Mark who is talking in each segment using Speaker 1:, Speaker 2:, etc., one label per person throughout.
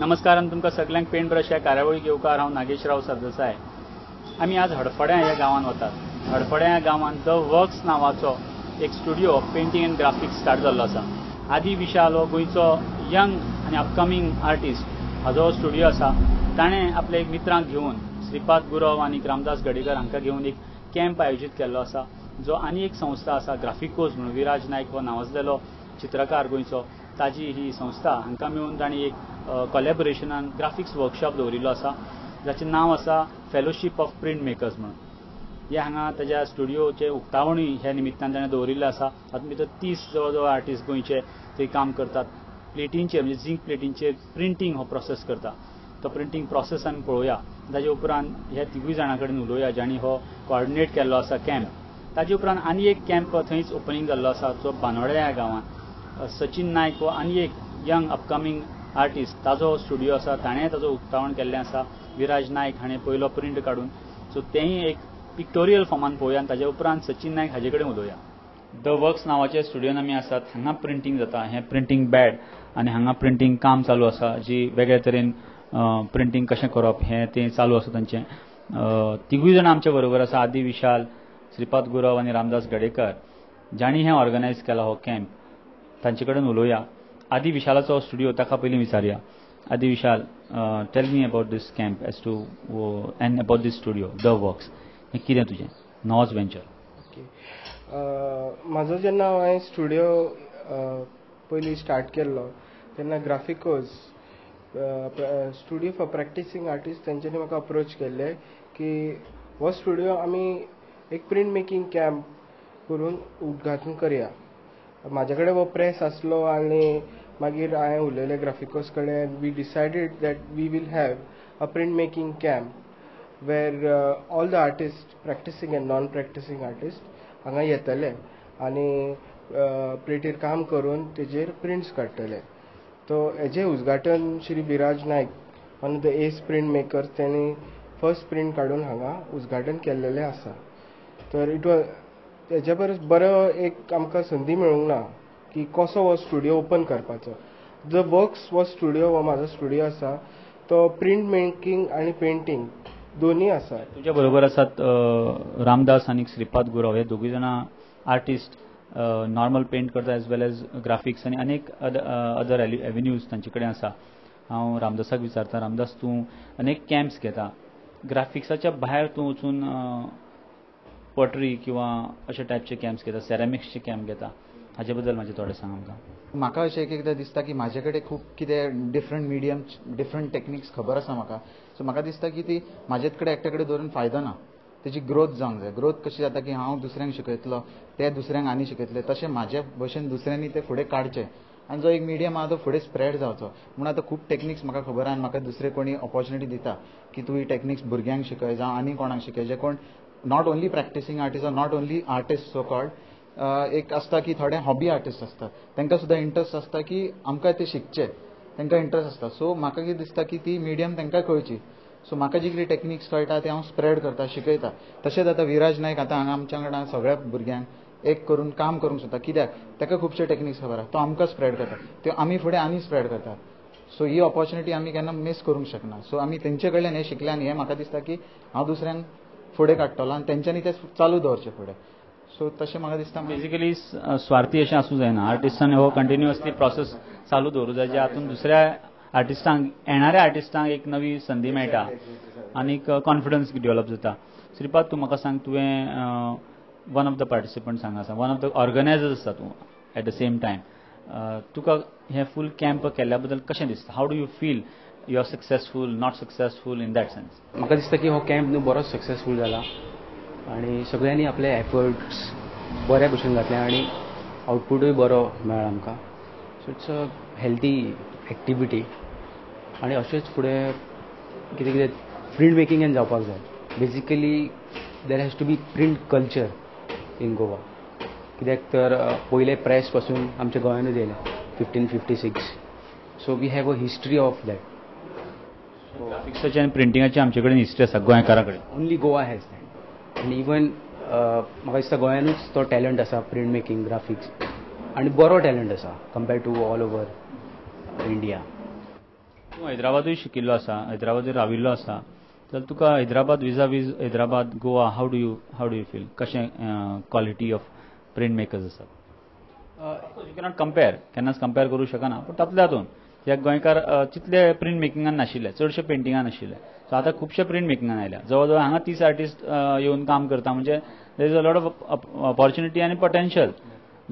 Speaker 1: नमस्कार आनी तुमकां सगल्यांक पेंट ब्रश ह्या कार्यावळीक येवकार. हांव नागेश राव सरदेसाय. आमी आज हडफड्यां ह्या गांवांत वतात. हडफड्यां ह्या गांवांत the works नांवाचो एक studio of painting and graphics start जाल्लो आसा. आदी विशाल हो गोंयचो यंग आनी अपकमींग आर्टिस्ट हाजो स्टुडियो आसा. ताणें आपल्या एक मित्रांक घेवन श्रीपाद गुरव आनी रामदास गडेकर हांकां घेवन एक कॅम्प आयोजीत केल्लो आसा, जो आनी एक संस्था आसा ग्राफिकोज म्हणून विराज नायक हो नांवाजलेलो चित्रकार गोंयचो, ताजी ही संस्था, हांकां मेळून तांणी एक कॉलेबोरेशनान ग्राफिक्स वर्कशॉप दवरिल्लो आसा, जाचें नांव आसा फेलोशीप ऑफ प्रिंट मेकर्स म्हणून. हे हांगा ताज्या स्टुडियोचें उक्तावणूय ह्या निमित्तान ताणें दवरिल्लें आसा. तातूंत भितर 30 जवळ जवळ आर्टिस्ट गोंयचे थंय काम करतात. प्लेटींचेर म्हणजे झिंक प्लेटींचेर प्रिंटींग हो प्रोसेस करता. तो प्रिंटींग प्रोसेस आमी पळोवया. ताजे उपरांत ह्या तिगूय जाणां कडेन उलोवया जांणी हो कॉर्डिनेट केल्लो आसा कॅम्प. ताजे उपरांत आनी एक कॅम्प थंयच ओपनींग जाल्लो आसा, जो बांदोड्या ह्या गांवांत सचिन नायक हो आनी एक यंग अपकमींग आर्टिस्ट, ताजो स्टुडियो आसा, ताणें ताजो उक्तावण केल्लें आसा. विराज नायक हाणें पयलो प्रिंट काडून, सो तेंय एक पिक्टोरियल फॉर्मान पळोवया आनी ताजे उपरांत सचिन नायक हाजे कडेन उलोवया. The works नांवाच्या स्टुडियोन आमी आसात. हांगा प्रिंटींग जाता. हें प्रिंटींग बेड आनी हांगा प्रिंटींग काम चालू आसा, जी वेगळे तरेन प्रिंटींग कशें करप हें तें चालू आसा तांचें. तिगूय जाणां आमच्या बरोबर आसा, आदी विशाल, श्रीपाद गुरव आनी रामदास गडेकर, जांणी हें ऑर्गनायज केला हो कॅम्प, तांचे कडेन उलोवया. आदी विशालाचो स्टुडियो, ताका पयलीं विचारया. Adi Vishal, tell me about this camp as to and about this studio the works. हें कितें तुजें नवोच वेंचर?
Speaker 2: ओके, म्हाजो जेन्ना हांवें स्टुडियो पयलीं स्टार्ट केल्लो तेन्ना Graphicos studio for practising artist तेंच्यांनी म्हाका अप्रोच केल्ले की हो स्टुडियो आमी एक प्रिंट मेकींग कॅम्प करून उद्घाटन करया. म्हाजे कडेन हो प्रेस आसलो आनी मागीर हांवें उलयलें ग्राफिकोस कडेन. We decided that we will have a print making camp where all the artist, practising and non practising artist हांगा येतले आनी प्लेटीर काम करून तेजेर प्रिंट्स काडटले. तो हेजें उद्घाटन Shri Viraj Naik, one of the ace print makers, तेणी फर्स्ट प्रिंट काडून हांगा उद्घाटन केल्लेलें आसा. तर it was हेज्या परस बरो एक आमकां संदी मेळूंक ना की कसो हो स्टुडियो ओपन करपाचो. The works हो स्टुडियो हो म्हाजो स्टुडियो आसा, तो प्रिंट मेकींग आनी पेंटींग दोनूय आसा.
Speaker 1: तुज्या बरोबर आसात रामदास आनी श्रीपाद गुरव. हे दोगूय जाणां आर्टिस्ट, नॉर्मल पेंट करता एज वेल एज ग्राफिक्स आनी अनेक अदर एवेन्यूज तांचे कडेन आसा. हांव रामदासाक विचारता, रामदास, तूं अनेक कॅम्प्स घेता, ग्राफिक्साच्या भायर तूं वचून पॉटरी किंवा अशे टायपचे कॅम्प्स घेता, सेरामिक्सचे कॅम्प घेता, हाजे बद्दल मातशें थोडें सांग आमकां.
Speaker 3: म्हाका अशें एक एकदां दिसता की म्हाजे कडेन खूब कितें डिफरंट मिडियम, डिफरंट टॅक्निक्स खबर आसा म्हाका. सो म्हाका दिसता की ती म्हाजेच कडेन एकट्या कडेन दवरून फायदो ना, तेजी ग्रोथ जावंक जाय. ग्रोथ कशी जाता की हांव दुसऱ्यांक शिकयतलो, ते दुसऱ्यांक आनी शिकयतले, तशें म्हाजे भशेन दुसऱ्यांनी ते फुडें काडचे आनी जो एक मिडियम आहा तो फुडें स्प्रेड जावचो. म्हणून आतां खूब टॅक्निक्स म्हाका खबर आहा आनी म्हाका दुसरे कोणी ऑपॉर्च्युनिटी दिता की तूं ही टॅक्निक्स भुरग्यांक शिकय जावं आनी कोणाक शिकय, जे कोण not only practising artist or not only artist so called, एक आसता की थोडे हॉबी आर्टिस्ट आसतात, तांकां सुद्दां इंट्रस्ट आसता की आमकां ते शिकचे, तांकां इंट्रस्ट आसता. सो म्हाका कितें दिसता की ती मिडियम तांकां कळची. सो म्हाका जी कितें टॅक्निक्स कळटा ते हांव स्प्रेड करता, शिकयता. तशेंच आतां विराज नायक आतां हांगा आमच्या वांगडा सगळ्या भुरग्यांक एक करून काम करूंक सोदता, कित्याक ताका खुबशे टॅक्निक्स खबर आहा, तो आमकां स्प्रेड करता, त्यो आमी फुडें आनी स्प्रेड करता. सो ही ऑपॉर्च्युनिटी आमी केन्ना मीस करूंक शकना. सो आमी तेंचे कडल्यान हें शिकलें आनी हें म्हाका दिसता की हांव दुसऱ्यांक फुडें काडटलो आनी तेंच्यांनी तें चालू दवरचें फुडें. सो तशें म्हाका दिसता.
Speaker 1: बेसिकली स्वार्थी अशें आसूं जायना, आर्टिस्टान हो कंटिन्युअसली प्रोसेस चालू दवरूं जाय, जे हातूंत दुसऱ्या आर्टिस्टांक, येणाऱ्या आर्टिस्टांक एक नवी संदी मेळटा आनी कॉन्फिडन्स डेव्हलप जाता. श्रीपाद, तूं म्हाका सांग, तुवें वन ऑफ the participants हांगा आसा, वन ऑफ the organisers आसा तूं एट the same time, तुका हें फूल कॅम्प केल्ल्या बद्दल कशें दिसता? How do you feel you are successful, not successful in that sense?
Speaker 4: म्हाका दिसता की हो कॅम्प न्हू बरोच सक्सेसफूल जाला आनी सगळ्यांनी आपले एफर्ट्स बऱ्या भशेन घातले आनी आउटपुटूय बरो मेळ्ळा आमकां. So it's a healthy activity आनी अशेंच फुडें कितें कितें प्रिंट मेकिंगान जावपाक जाय. Basically there has to be print culture in Goa, कित्याक तर पयले प्रेस पासून आमच्या गोंयानूच येयलें 1556. So we have a history of that.
Speaker 1: ग्राफिक्साची आनी प्रिंटिंगाची आमचे कडेन हिस्ट्री आसा गोंयकारां कडेन.
Speaker 4: Only Goa has that. आनी इवन म्हाका दिसता गोंयानूच तो टॅलंट आसा प्रिंट मेकींग, ग्राफिक्स, आनी बरो टॅलंट आसा compare to all over India.
Speaker 1: तूं हैदराबादूय शिकिल्लो आसा, हैदराबादूय राविल्लो आसा, तर तुका Hyderabad vis a vis Hyderabad Goa how do you feel? कशें क्वॉलिटी ऑफ प्रिंट मेकर्स आसात? You cannot compare, केन्नाच कंपेर करूं शकना, पूण तातूंतल्या तातूंत ह्या गोंयकार तितले प्रिंट मेकिंगान नाशिल्ले, चडशे पेंटिंगान नाशिल्ले. सो आतां खुबशे प्रिंट मेकिंगान आयल्या, जवळ जवळ हांगा 30 आर्टिस्ट येवन काम करता, म्हणजे there is a lot of opportunity आनी पोटेन्शियल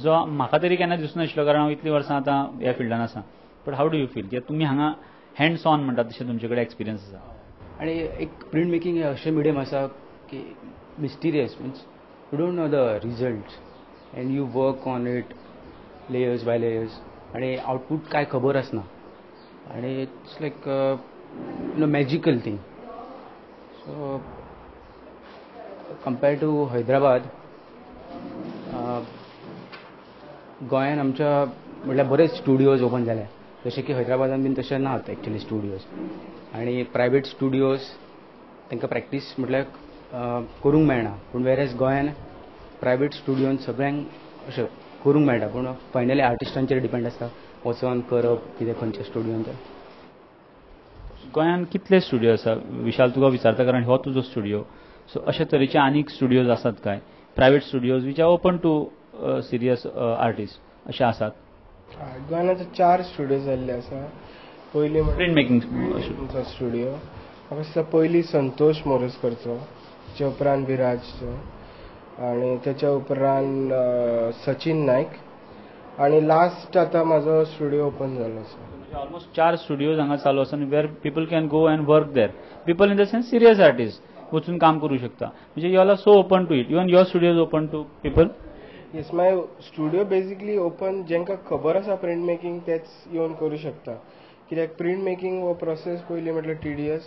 Speaker 1: जो म्हाका तरी केन्ना दिसूं नाशिल्लो, कारण हांव इतलीं वर्सां आतां ह्या फिल्डान आसा. But how do you feel कित्याक तुमी हांगा हँड्स ऑन म्हणटा तशें तुमचे कडेन एक्सपिरियन्स आसा?
Speaker 4: आनी एक प्रिंट मेकिंग हें अशें मिडियम आसा की mysterious, means you don't know the result and you work on it layers by layers आनी आउटपूट कांय खबर आसना आनी it's like you know magical thing. So compare to Hyderabad, गोंयान आमच्या म्हटल्यार बरेच स्टुडियोज ओपन जाले, जशे की हैदराबादान बीन तशे नात एक्चुली स्टुडियोज, आनी प्रायवेट स्टुडियोज तांकां प्रॅक्टीस म्हटल्यार करूंक मेळना, पूण वेरेज गोंयान प्रायवेट स्टुडियोन सगळ्यांक अशें करूंक मेळटा, पूण फायनली आर्टिस्टांचेर डिपेंड आसता वचोन करप कितें खंयच्या स्टुडियोन तें.
Speaker 1: गोंयान कितले स्टुडियो आसा विशाल, तुका विचारता कारण हो तुजो स्टुडियो, सो अशे तरेचे आनीक स्टुडियोज आसात काय, private studios which are open to serious artist अशे आसात?
Speaker 2: गोंयान आतां 4 स्टुडियो जाल्ले आसा. पयली
Speaker 1: प्रिंट मेकिंग
Speaker 2: स्टुडियो म्हाका दिसता पयली संतोष मोरजकरचो, तेच्या उपरांत विराजचो, आनी तेच्या उपरांत सचिन नायक, आनी लास्ट आतां म्हाजो स्टुडियो ओपन जालो आसा.
Speaker 1: ऑलमोस्ट 4 स्टुडियोज हांगा चालू आसा where people can go and work there, people in the sense serious artist वचून काम करूं शकता, म्हणजे you all are so open to it. Even your studio is open to people?
Speaker 2: Yes, my studio basically open, जेंका खबर आसा print making तेच येवन करूं शकता, कित्याक प्रिंट मेकिंग हो प्रोसेस पयलीं म्हटल्यार टिडियस,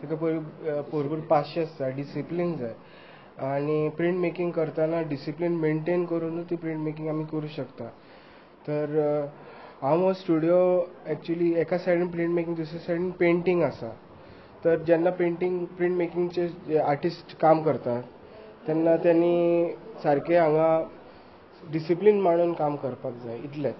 Speaker 2: ताका पयलीं भरपूर पाशे आसता, डिसिप्लीन जाय, आनी प्रिंट मेकिंग करतना डिसिप्लीन मेनटेन करूनूच ती प्रिंट मेकिंग आमी करूं शकता. तर हांव हो स्टुडियो एक्चुली एका सायडीन प्रिंट मेकिंग, दुसऱ्या सायडीन पेंटींग आसा. तर जेन्ना पेंटींग प्रिंट मेकिंगचे जे आर्टिस्ट काम करतात तेन्ना त्यांनी सारकें हांगा डिसिप्लीन मांडून काम करपाक जाय, इतलेंच.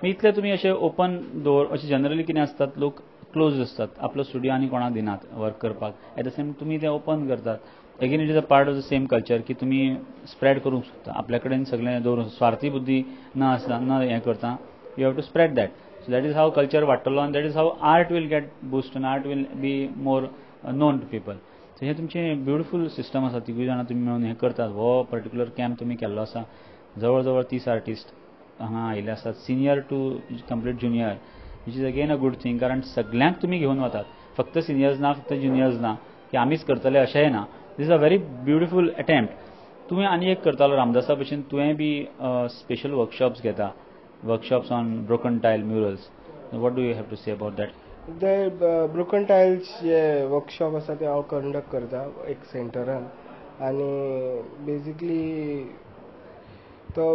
Speaker 1: इतले तुमी अशे ओपन दवर, अशे जनरली कितें आसतात लोक क्लोज आसतात, आपलो स्टुडियो आनी कोणाक दिनात वर्क करपाक, एट the same तुमी ते ओपन करतात. Again it is a part of the same culture की तुमी स्प्रेड करूंक शकता, आपल्या कडेन सगळें दवरून स्वार्थी बुद्धी न आसता न हें करता, you have to spread that. So that is how culture वाडटलो आनी that is how art will get boost and art will be more known to people. So हें तुमचें ब्युटिफूल सिस्टम आसा, तिगूय जाणां तुमी मेळून हें करतात. हो पर्टिक्युलर कॅम्प तुमी केल्लो आसा, जवळ जवळ 30 आर्टिस्ट हांगा आयिल्ले आसात, senior to complete junior, which is again a good thing, कारण सगळ्यांक तुमी घेवन वतात, फक्त सिनियर्स ना, फक्त ज्युनियर्स ना की आमीच करतले अशेंय ना. This is a very beautiful attempt. तुवें आनी एक करतालो रामदासा भशेन, तुवें बी स्पेशल वर्कशॉप्स घेता, workshops on broken tile murals. What do you have to say about that?
Speaker 2: ते ब्रोकन टायल्स जे वर्कशॉप आसा ते हांव कंडक्ट करता एक सेंटरान, आनी बेजिकली तो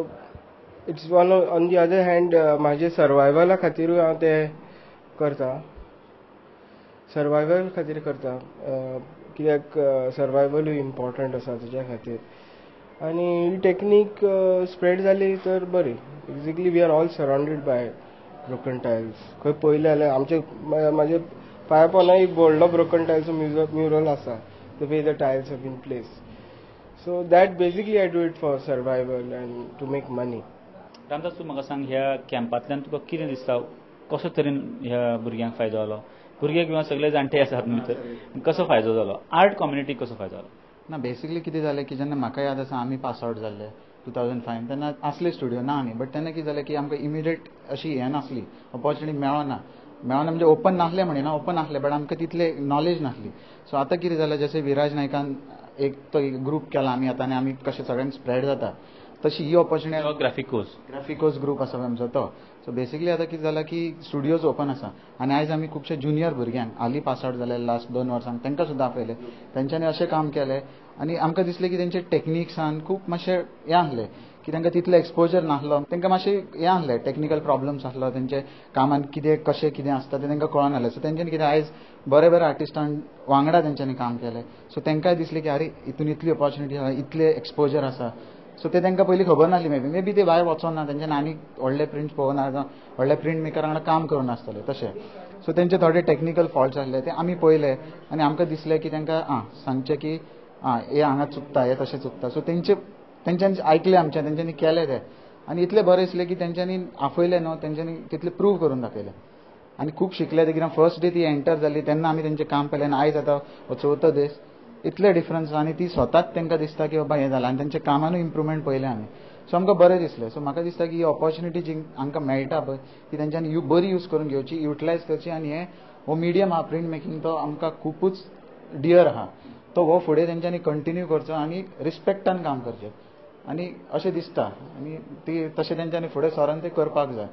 Speaker 2: it's one on the other hand म्हाजे सर्वायवला खातीरूय हांव ते करता, सर्वायवल खातीर करता, कित्याक सर्वायवलूय इम्पॉर्टंट आसा तेज्या खातीर, आनी ही टॅक्नीक स्प्रेड जाली तर बरी. Basically we are all surrounded by broken tiles. खंय पळयलें जाल्यार आमचे म्हाजे पांया पोंदा एक व्हडलो ब्रोकन टायल्सचो म्युरल आसा, the way the tiles have been placed. So that basically I do it for survival and to make money.
Speaker 1: Ramdas, तूं म्हाका सांग, ह्या कॅम्पांतल्यान तुका कितें दिसता, कसो तरेन ह्या भुरग्यांक फायदो जालो? भुरगे किंवा सगळे जाणटे आसात भितर, कसो फायदो जालो आर्ट कम्युनिटीक, कसो फायदो जालो?
Speaker 3: ना, बेसिकली कितें जालें की जेन्ना म्हाका याद आसा आमी पास आवट जाल्ले 2005, तेन्ना आसले स्टुडियो ना न्ही, बट तेन्ना कितें जालें की आमकां इमिडिएट अशी हें नासली, ऑपॉर्च्युनिटी मेळना म्हणजे ओपन नासलें म्हणिना, ओपन आसलें बट आमकां तितले नॉलेज नासली. सो आतां कितें जालें, जशें विराज नायकान एक तो ग्रूप केला आमी आतां, आनी आमी कशें सगळ्यांक स्प्रेड जाता तशी ही ऑपॉर्च्युनिटी ग्राफिकोज ग्रूप आसा आमचो तो. सो बेसिकली आतां कितें जालां की स्टुडियोज ओपन आसा, आनी आयज आमी खुबशे ज्युनियर भुरग्यांक हालीं पास आवट जाले लास्ट 2 वर्सांक, तांकां सुद्दां आपयले, तेंच्यांनी अशें काम केलें आनी आमकां दिसलें की तेंचे टॅक्निक्सान खूब मातशें हें आसलें की तांकां तितलें एक्सपोजर नासलो, तांकां मातशें हें आसलें, टॅक्निकल प्रॉब्लम्स आसलो, तेंचे कामान कितें कशें कितें आसता तें तांकां कळनासलें. सो तेंच्यांनी कितें आयज बरे बरे आर्टिस्टां वांगडा तेंच्यांनी काम केलें. सो तांकांय दिसलें की आरे हितून इतली ऑपॉर्च्युनिटी आसा, इतलें एक्सपोजर आसा, सो ते तांकां पयलीं खबर नासली, मे बी ते भायर वचोना, तेंच्यानी आनी व्हडले प्रिंट्स पळोवना, व्हडले प्रिंट मेकरा वांगडा काम करूं नासतले तशें. सो तेंचे थोडे टॅक्निकल फॉल्ट्स आसले ते आमी पळयले आनी आमकां दिसलें की तांकां आं सांगचें की आं हे हांगा चुकता, हे तशें चुकता. सो तेंच्यांनी आयकलें आमचें, तेंच्यांनी केलें तें आनी इतलें बरें दिसलें की तेंच्यांनी आपयलें न्हू, तेंच्यांनी तितलें प्रूव करून दाखयलें आनी खूब शिकले. ते कित्याक फर्स्ट डे ती एंटर जाली तेन्ना आमी तेंचें काम पळयलें आनी आयज आतां हो चवथो दीस, इतले डिफरन्स आनी ती स्वताच तांकां दिसता की बाबा हें जालां आनी तेंच्या कामानूय इम्प्रुवमेंट पळयलें आमी. सो आमकां बरें दिसलें. सो म्हाका दिसता की ही ऑपॉर्च्युनिटी जी आमकां मेळटा पळय ती तेंच्यांनी बरी यूज करून घेवची, युटिलायज करची आनी हे हो मिडियम आहा प्रिंट मेकींग तो आमकां खुबूच डियर आहा, तो हो फुडें तेंच्यांनी कंटिन्यू करचो आनी रिस्पेक्टान काम करचें आनी अशें दिसता आनी ती तशें तेंच्यांनी फुडें सरोन तें करपाक जाय.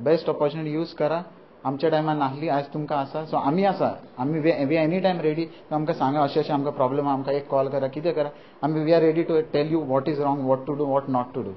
Speaker 3: बेस्ट ऑपॉर्च्युनिटी यूज करा. आमच्या टायमार नासली, आयज तुमकां आसा. सो आमी आसा, आमी we any time ready. आमकां सांगा अशें अशें आमकां प्रॉब्लम आहा, आमकां एक कॉल करा, कितें करा, आमी we are ready to tell you what is wrong, what to do, what not to do.